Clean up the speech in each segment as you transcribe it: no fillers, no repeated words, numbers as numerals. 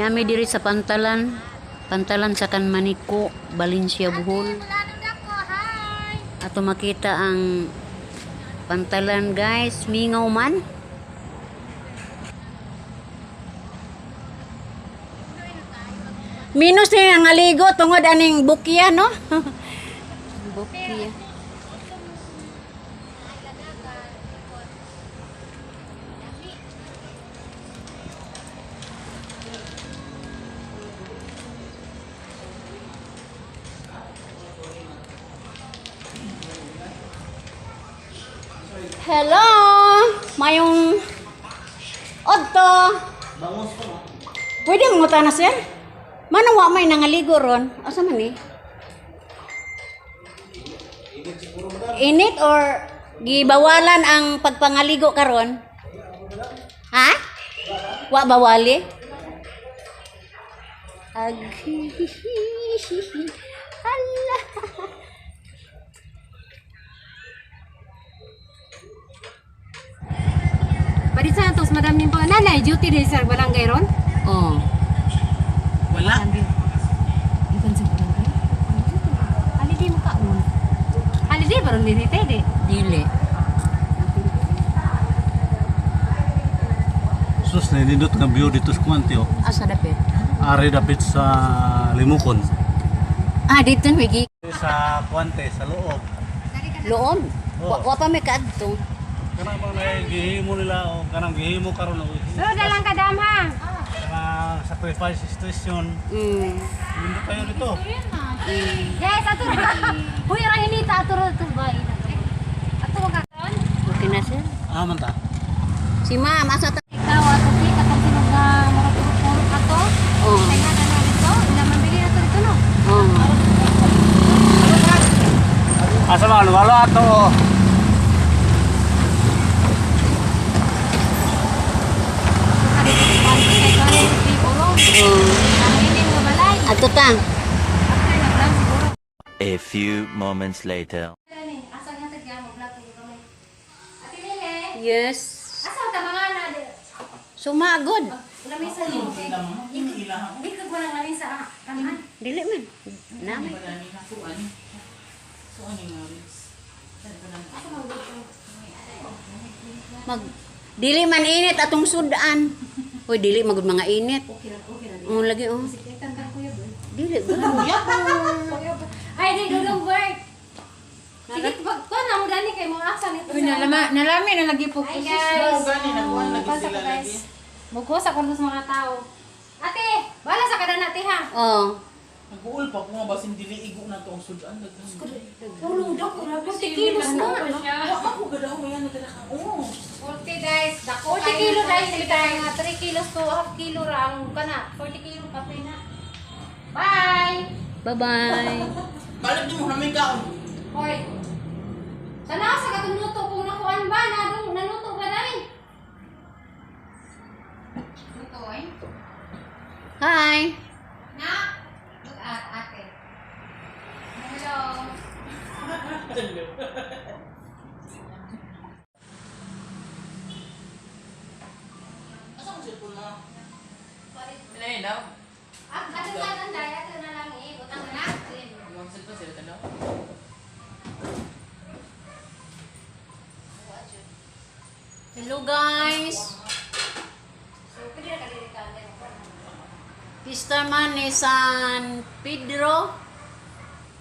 Niami diri sa Pantalan. Pantalan sa Kanmaniko, Valencia, Bohol. Ato makita ang pantalan, guys, mingaw man. Minus ni ang aligo tungod aning bukya, no? Bukya. Hello! Mayong Odto! Pwede mo na, sir? Manong wa may nangaligo ron? Asa man ni? Init or gibawalan ang pagpangaligo karon? Ha? Wa bawali? Ag. Hala. Palit sa tos madam nim pa nanay duty din sa barangay ron. Oh. Wala. Ikan sa barangay. Holiday mo kaon. Holiday ba ron dinhi te? Dili. Sus, nanindot nga view dito sa Kuwante, oh. Asa dapit? Ari dapit sa Limukon. Ah, dito may gi Sa Kuwante, sa loob. loob. Oo. Wa pa may kaadto. Kanang bang nagihimo nila o kanang gihimo karon og So dalang kadam ha. kanang sacrifice station. Nindot kayo dito. Guys, ato ra. Huy ra hinita ato ra to ba. Ato ka kaon. Okay na, sir. Ah, man ta. Si ma'am, asa ta? Ikaw ato ti katong sinog nga murag puro ato. Oh. Kay nga na dito, ila man bili ato dito no. Oh. Asa man wala ato. Kadi kay kay Oh. Ang ini nga balay. Adto ta. After na lang siguro. A few moments later. Dani, asa nga tagya mo vlog ko kami. Ate Lele, Yes. asa ta mga na di? Sumagod. Lamisa ni. Ikag mo lang lamisa ah. Tanan. Dili man. Nami. Mag dili man init atong sudan. Hoy, dili magud mga init. Okay ra, okay ra. Oh, lagi oh. Tantang kuya ba? Dili ba? Ay, di dudong work. Sige, pag ko na mo dani kay mga asa nito. Uy, nalami na lagi po. Hi guys. Gani, nakuha lagi Pasa sila ko, guys. lagi. Mugo sa kuno sa mga tao. Ate, bala sa kada nate ha. Oh. Nag-uul pa ko nga basin dili igo na to ang sudan. Ulo daw ko 40 kilos na. Wa ko gadaw yan nagdala ka. Oo. 40 guys, dako 40 kilo guys, sila nga 3 kilos to half kilo ra ang kana. 40 kilo kape na. Bye. Bye-bye. Balik di mo kami kaon. Hoy. Tanaw sa katong luto kung nakuan ba na dong naluto ba dai? Luto ay. Hi. Na. Look at ate. Hello. Asa mo cellphone mo? Pinay daw. Ah, ato na lang dai, ato na lang eh, butang na. Yung cellphone sila tanaw. Hello guys. So, pwede na ka diri ka. Pista man ni San Pedro.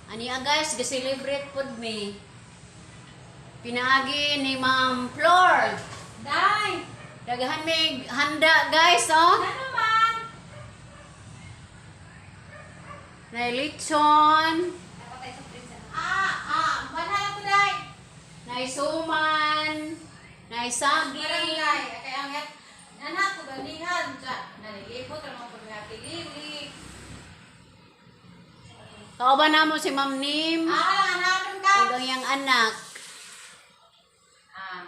Ani ah, guys, ga-celebrate pod mi. Pinaagi ni Ma'am Flor. Dai. Daghan may handa guys, oh. Ano man? Nay lechon, Ah, ah, manhala ko dai. nay suman, nay saging. Barangay, kay ang anak ko ganihan sa nalilipot ra mo pud nga tilili. Kauban namo si Ma'am Nim Ah, anak ka. ug ang iyang anak. Ah.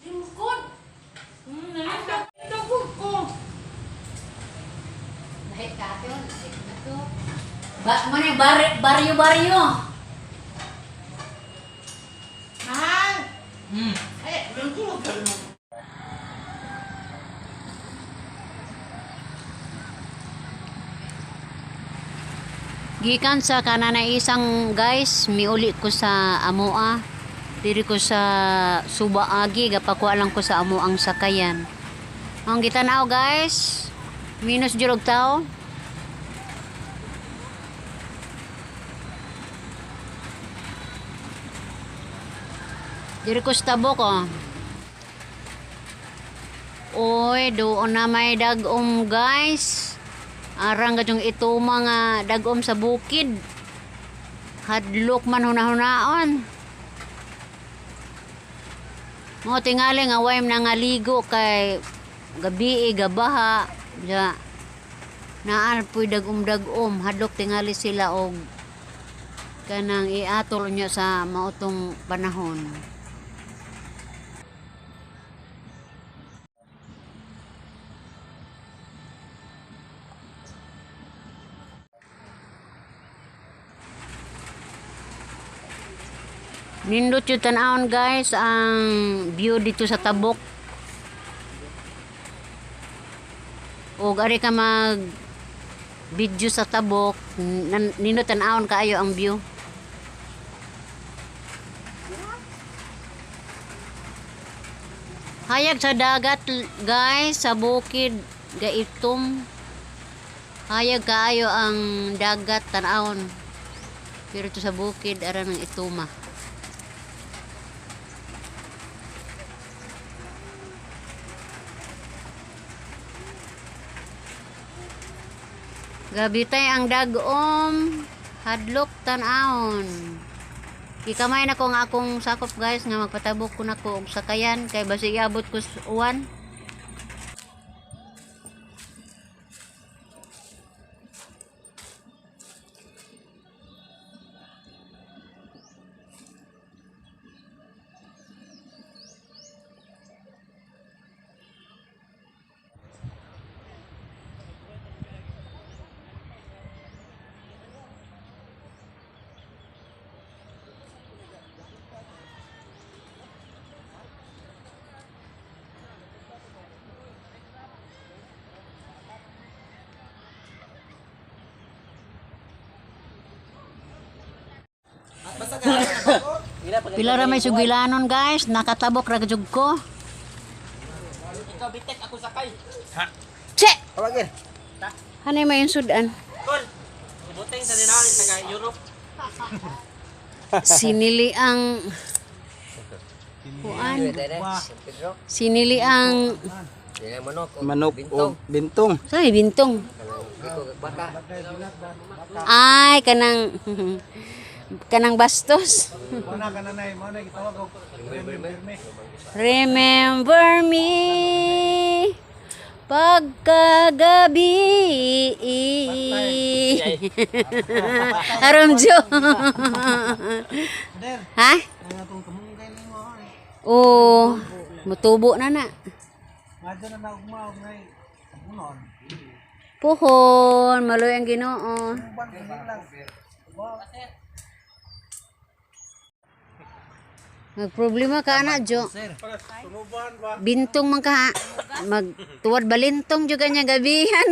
Lingkod. Dagog ko. Lahit ka ate, oh. Lahit ka to. Ba mo ni baryo baryo. Mahal. Ay, lungkot ka mo. Gikan sa kananaisang guys, miuli ko sa amoa. Diri ko sa Suba Agi, gapakuha lang ko sa amo ang sakayan. Ang gitanaw guys, minus jurog tao. Diri ko sa tabok oh. Oy, doon na may dagom guys. Arang gadyong ito mga dagom sa bukid. Hadlok man hunahunaon. Mo tingali nga way nangaligo kay gabi gabaha. Ja. Naan puy dagom-dagom hadlok tingali sila og kanang iatol niya sa mautong panahon. Nindot yung tanawon guys ang view dito sa Tabok. Og ari ka mag video sa Tabok, nindot tanawon kaayo ang view. Hayag sa dagat guys, sa bukid gaitom. Hayag kaayo ang dagat tanawon. Pero ito sa bukid ara ng ituma. Gabitay ang dagom, hadlok tan-aon. Gikamay na ko ang akong sakop guys nga magpatabok ko nako og sakayan kay basi iabot ko sa uwan. Pila ra may sugilanon guys, nakatabok ra jud ko. Ikaw bitek ako sakay. Che! Tawagin. Hanay may sudan. Kol. Ibuteng sa dinawin taga Europe. Sinili ang kuan. Sinili ang Manok o bintong. sa may bintong. Ay kanang kanang bastos. Muna ka nanay, mo na gitawag og remember me. Remember me pagkagabi. Aram Jo. Der, Ha? ang atong kamunggay nimo oy. Oo, mutubo na na. Madto na naugma og nay unon. Puhon, maloy ang Ginoo. Uban kini lang. Magproblema ka ana Jo. Bintong man ka ha. Magtuwad balintong jud ka niya gabihan.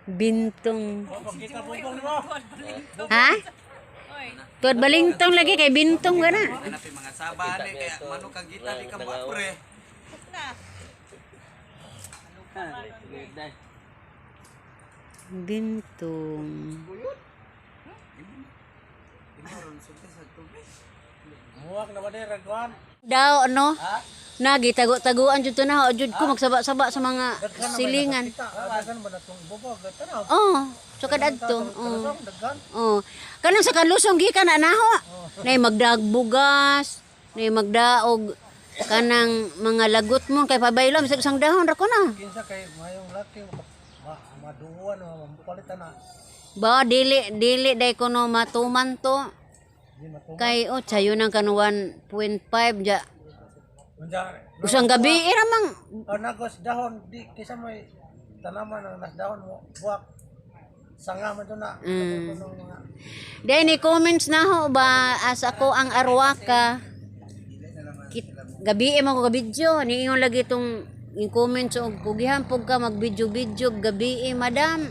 Bintong. Ha? Tuwad balintong lagi kay bintong ka na. Hanapin mga saba ni kaya manok ang gita di ka pre. Bintong. Muwak na ba der kuan? Daw ano? Nagitago-taguan jud to na jud ko magsaba-saba sa mga silingan. Daghan ba na tong ibobog? Tanaw. Oh, so kad adto. Oh. Daghan. Oh. Kanang sa kalusong gikan na naho. Nay magdagbugas, nay magdaog kanang mga lagot mo kay pabaylo bisag isang dahon ra ko na. Kinsa kay mayong laki ma maduwan o mapalit na. Ba dili dili day kuno matuman to. Di matuman. Kay oh sayo nang kanu 1.5 ja. Unja. Usang gabi eh, ra mang Oh, nagos dahon di kisa may tanaman ang nas dahon mo buwak. Sanga man to na. Mga Dahil ni comments na ho ba as ako ang arwaka. Kit, gabi eh mo ko video niingon lagi itong yung comments og kugihan pug ka mag video video gabi eh madam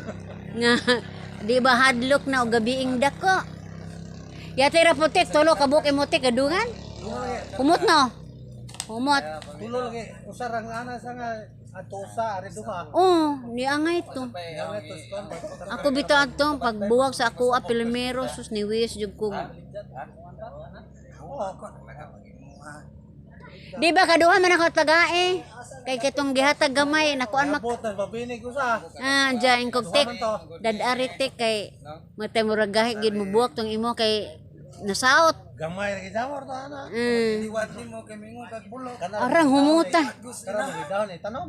nga Di ba hadlok na og gabiing dako. Yate ra putik tulo ka buok imutik kadungan. Humot no. Humot. Tulo lagi usa ra nga ana sa nga ato usa ari duha. Oh, niangay to. Yang ito kon. Ako bitaw ato pagbuwag sa ako a pilimero sus ni wis jud ko. Oo. Di ba kaduha man ako tagae? Kay katong gihatag gamay nakuan mak Abot na babinig usa. ah diyan kog tek dadari tek kay matay murag gahi gid mobuwak tong imo kay nasaot. Gamay ra gidamor to ana. Liwat nimo kay mingon kag bulok. Arang humuta. Karon lagi dahon eh tanom.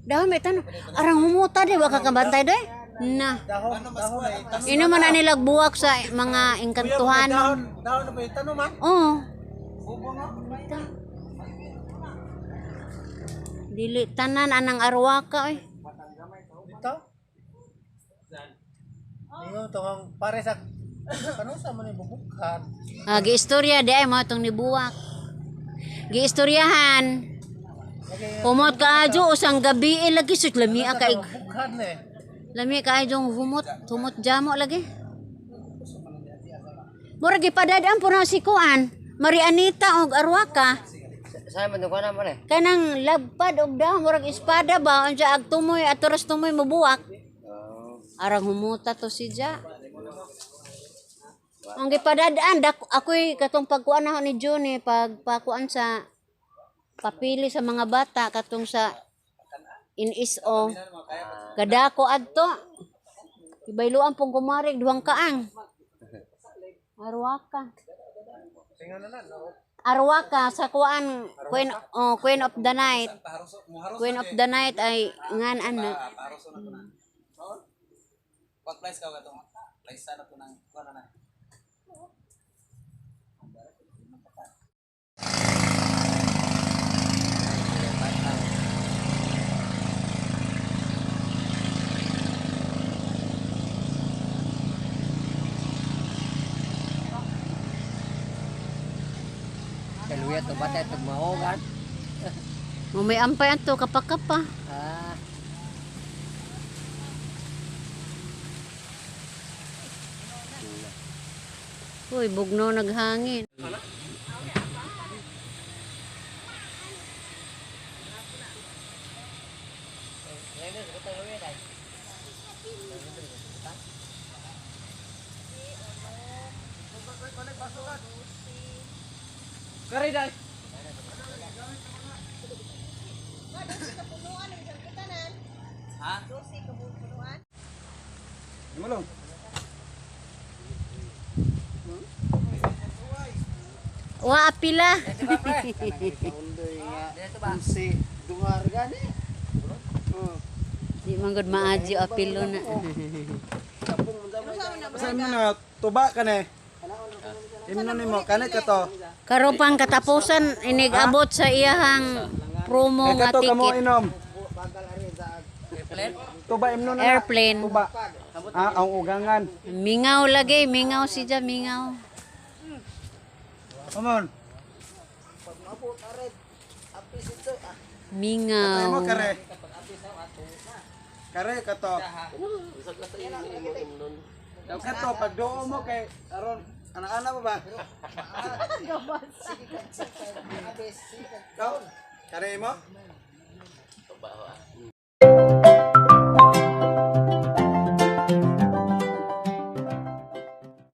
Dahon may tanong. Arang humuta di wa ka kabantay day. Na. Dahon dahon ay tanom. Ino man na nila buwak sa mga engkantuhanon. Dahon dahon na ba tanom ha? Oo. Dili tanan anang arwaka oy. Dito. Ingon to ang pare sa kanusa man yung bubukhan. Ah, giistorya di ay mo itong nibuwak. Giistoryahan. Humot ka adyo usang gabi eh, lagi sud lami ka Bubukhan eh. lami ka adyo humot, humot jamo lagi. Mura gipadadaan po na si Kuan, Marianita og Arwaka. Saan man ko naman eh? Kanang labpad og dahon murag espada ba unsa ag tumoy aturas tumoy mobuwak. Arang humuta to si Ja. Ang gipadadaan dak ako'y katong pagkuan na ni June pagpakuan sa papili sa mga bata katong sa NSO. Kadako adto. Ibayloan pong kumarig duhang kaang. Arwaka. Arwaka sa kuan Queen oh, Queen of the Night. Queen of the Night ay ngan ana. Paharuso na to na. What place ka to? Place na to nang kuan na. Kaluya to bata to maogan. May ampay ato kapakapa. Ah. Uy, bugno naghangin. Kare dai. Wa apila. Si dungar gani. Di man gud maadyo apilo na. Saan mo na tuba ka na eh? Imno nimo kanit ka to. Karon pang katapusan inigabot sa iyahang promo Kay nga kato kamo ticket. inom. Tuba imno na. Airplane. Tuba. Ah, ang ugangan. Mingaw lagi, mingaw si Ja, mingaw. Come on. Mingaw. Mo kare. Kare kato. Kato pagduo mo kay aron anak-anak mo ba? Ikaw, kare mo?